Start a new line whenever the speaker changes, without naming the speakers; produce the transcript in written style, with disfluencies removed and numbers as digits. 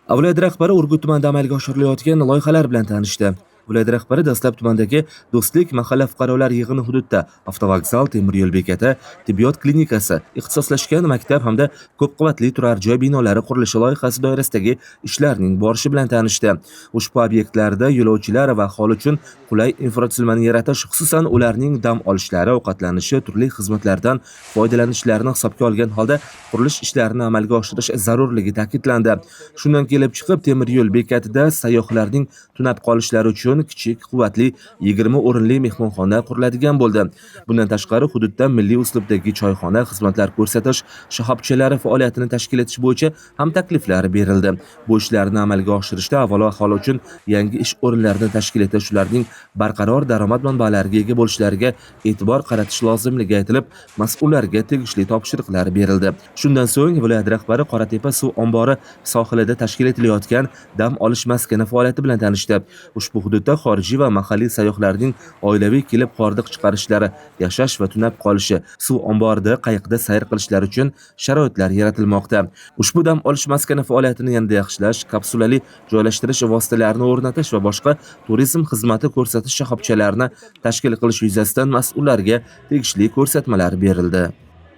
Viloyat rahbari Urgut tumanida amalga oshirilayotgan loyihalar bilan tanishdi. Viloyat rahbari dastlab tumandagi Do'stlik mahalla fuqarolar yig'ini hududida avtovokzal, temir yo'l bekati, tibbiyot klinikasi, ixtisoslashgan maktab hamda ko'p qavatli turar joy binolari qurilishi loyihasi doirasidagi ishlarning borishi bilan tanishdi. Ushbu obyektlarda yo'lovchilar va aholi uchun qulay infratuzilmani yaratish, xususan ularning dam olishlari, ovqatlanishi, turli xizmatlardan foydalanishlarini hisobga olgan holda qurilish ishlarini amalga oshirish zarurligi ta'kidlandi. Shundan kelib chiqib, temir yo'l bekatida sayyohlarning tunab qolishlari uchun kichik, quvvatli 20 o'rinli mehmonxona quriladigan bo'ldi. Bundan tashqari, hududda milliy uslubdagi choyxona, xizmatlar ko'rsatish shoxobchalari faoliyatini tashkil etish bo'yicha ham takliflar berildi. Bu ishlarni amalga oshirishda avvalo aholi uchun yangi ish o'rinlarini tashkil etish, ularning barqaror daromad manbalariga ega bo'lishlariga e'tibor qaratish lozimligi aytilib, mas'ullarga tegishli topshiriqlar berildi. Shundan so'ng viloyat rahbari Qoratepa suv ombori sohilida tashkil etilayotgan dam olish maskani faoliyati bilan tanishdi. Ushbu hududda xorijiy va mahalliy sayyohlarning oilaviy kelib hordiq chiqarishlari, yashash va tunab qolishi, suv omborida qayiqda sayr qilishlari uchun sharoitlar yaratilmoqda. Ushbu dam olish maskani faoliyatini yanada yaxshilash, kapsulali joylashtirish vositalarini o'rnatish va boshqa turizm xizmati ko'rsatish shoxobchalarini tashkil qilish yuzasidan mas'ullarga tegishli ko'rsatmalar berildi.